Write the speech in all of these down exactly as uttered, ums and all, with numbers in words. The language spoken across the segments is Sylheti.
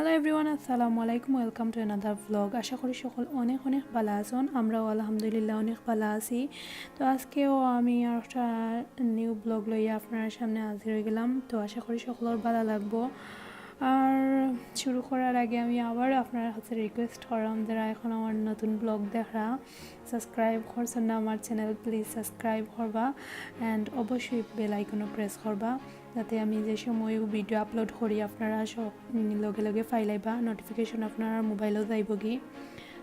Hello everyone, আসসালামু আলাইকুম, welcome to another vlog। আশা করি সকল অনেক অনেক ভালা আছন, আমরাও আলহামদুলিল্লাহ অনেক ভালা আছি। তো আজকেও আমি আর একটা নিউ ব্লগ লইয়া আপনার সামনে হাজির হয়ে গেলাম। তো আশা করি সকলর ভালা লাগবো। আর শুরু করার আগে আমি আবার আপনার কাছে রিকোয়েস্ট করলাম, যারা এখন আমার নতুন ব্লগ দেখরা, সাবস্ক্রাইব করছেন না আমার চ্যানেল, প্লিজ সাবস্ক্রাইব করবা অ্যান্ড অবশ্যই বেল আইকনও প্রেস করবা, যাতে আমি যে সময় ভিডিও আপলোড করি আপনারা সব, উম, লগে লগে পাইলাইবা, নোটিফিকেশন আপনার মোবাইলও যাইবগি।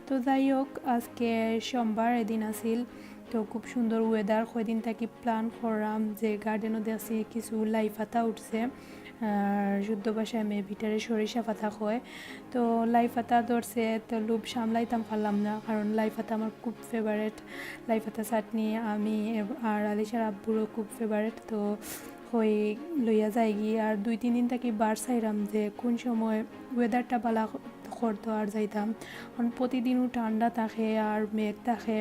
তো যাই হোক, আজকে সোমবার এদিন আছিল, তো খুব সুন্দর ওয়েদার। কয়দিন থাকি প্ল্যান করলাম যে গার্ডেনও দেখছি কিছু লাই পাতা উঠছে, আর শুদ্ধ ভাষায় মেবিটারে সরিষা পাতা কয়। তো লাই পাতা ধরছে, তো লোভ সামলাইতাম পারলাম না, কারণ লাই পাতা আমার খুব ফেভারেট। লাই পাতা চাটনি আমি এব-, আর আলিশার আব্বুরও খুব ফেভারেট। তো হই লইয়া যাইগি। আর দুই তিন দিন থাকি বার চাইরাম যে কোন সময় ওয়েদারটা ভালা ক-, করতো আর যাইতাম, কারণ প্রতিদিনও ঠান্ডা থাকে আর মেঘ থাকে,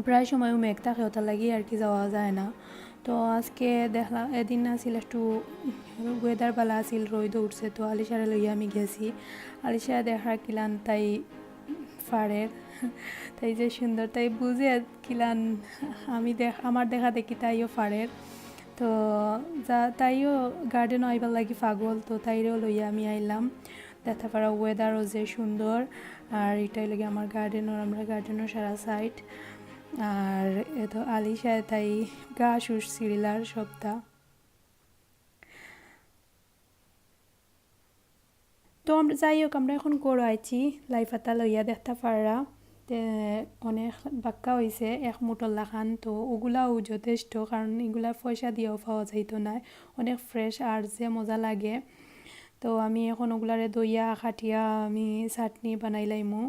প্রায় সময়ও মেঘ থাকে, ওটার লাগি আর কি যাওয়া যায় না। তো আজকে দেখলাম, এদিন আছিল একটু ওয়েদার ভালা আছিল, রোদ উঠছে, তো আলিশারে লইয়া আমি গেছি। আলিশা দেখা কিলান তাই ফারের, তাই যে সুন্দর, তাই বুঝে কিলান আমি দেখ-, আমার দেখা দেখি তাইও ফারের। তো যা, তাইও গার্ডেনও আইবার লাগি পাগল, তো তাইরেও লইয়া আমি আইলাম। দেখতা পারা ওয়েদারও যে সুন্দর, আর এটাই লাগে আমার গার্ডেনর, আমরা গার্ডেনর সারা সাইড। আর এত আলিশা তাই ঘাস উস ছিড়িলার সবটা। তো আমরা, যাই হোক, আমরা এখন ঘরো আইছি, লাই পাতা লইয়া দেখতা পাররা। তে অনেক বাক্কা হইছে, এক মুঠর লাখান, তো ওগুলাও যথেষ্ট, কারণ এগুলা পয়সা দিয়াও পাওয়া যাইতো না, অনেক ফ্রেশ আর যে মজা লাগে। তো আমি এখন ওগুলারে ধইয়া কাটিয়া আমি চাটনি বানাইলাইমু।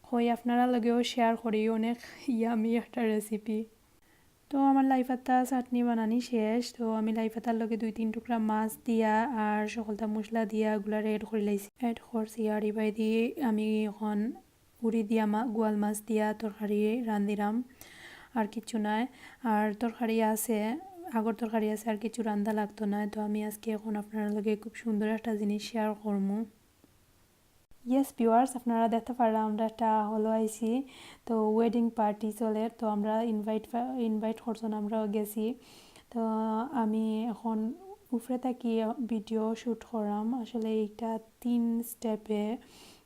হই আপনারা লগেও শেয়ার করি, অনেক ইয়ামি একটা রেসিপি। তো আমার লাই পাতা চাটনি বানানি শেষ। তো আমি লাই পাতার লগে দুই তিন টুকরা মাছ দিয়া আর সকলতা মশলা দিয়া ওগুলারে অ্যাড করি লাইছি, অ্যাড করছি। আর ইবায়দি আমি এখন উরি দিয়া মা-, গোয়াল মাছ দিয়া তরকারি রান্ধিরাম, আর কিচ্ছু নাই। আর তরকারি আছে, আগর তরকারি আছে, আর কিচ্ছু রান্ধা লাগতো না। তো আমি আজকে এখন আপনারা লগে খুব সুন্দর একটা জিনিস শেয়ার করমু। ইয়েস ভিউয়ার্স, আপনারা দেখতা পাররা আমরা একটা হলো আইছি, তো ওয়েডিং পার্টি চলের, তো আমরা ইনভাইট, ইনভাইট করছন, আমরাও গেছি। তো আমি এখন উপরে থাকি ভিডিও শ্যুট করাম, আসলে এইটা তিন স্টেপে।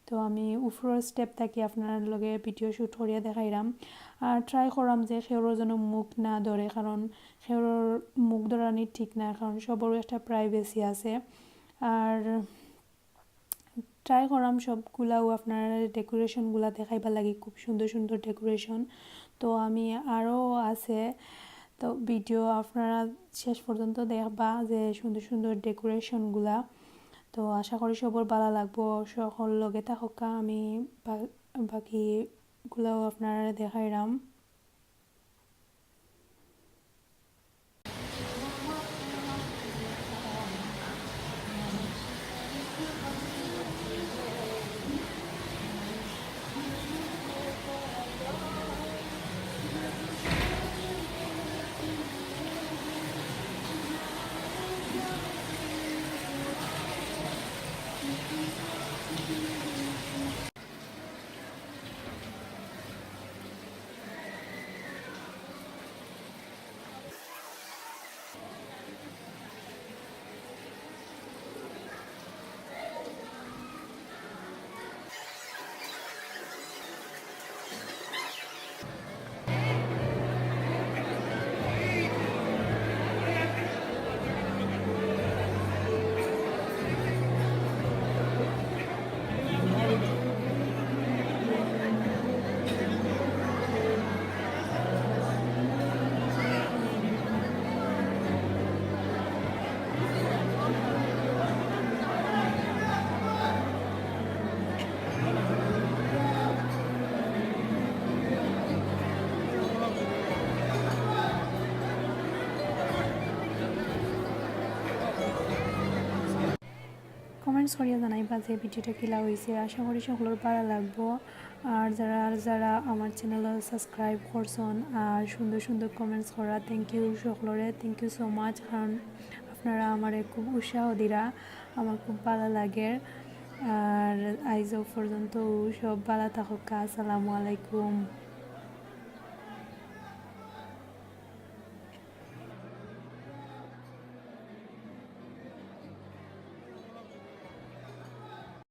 তো আমি উপরের স্টেপ থাকি আপনার লগে ভিডিও শ্যুট করিয়া দেখাইরাম। আর ট্রাই করাম যে কেউরর যেন মুখ না ধরে, কারণ কেউরর মুখ ধরানি ঠিক না, কারণ সবরও একটা প্রাইভেসি আছে। আর ট্রাই করাম সবগুলাও আপনারা ডেকোরেশনগুলা দেখাইবার লাগি, খুব সুন্দর সুন্দর ডেকোরেশন। তো আমি আরও আছে, তো ভিডিও আপনারা শেষ পর্যন্ত দেখবা যে সুন্দর সুন্দর ডেকোরেশনগুলা। তো আশা করি সবর ভালা লাগবো, সকল লগে থাকউক্কা, আমি বা-, বাকিগুলাও আপনারা দেখাইরাম। কমেন্টস করিয়া জানাইবা যে ভিডিওটা কিলা হইছে। আশা করি সকলর ভালা লাগবো। আর যারা, আর যারা আমার চ্যানেল সাবস্ক্রাইব করছন আর সুন্দর সুন্দর কমেন্টস করা, thank you সকলরে, thank you so much, কারণ আপনারা আমারে খুব উৎসাহ দিরা, আমার খুব ভালা লাগের। আর আইজ পর্যন্ত সব ভালা থাকউক্কা। আসসালামু আলাইকুম।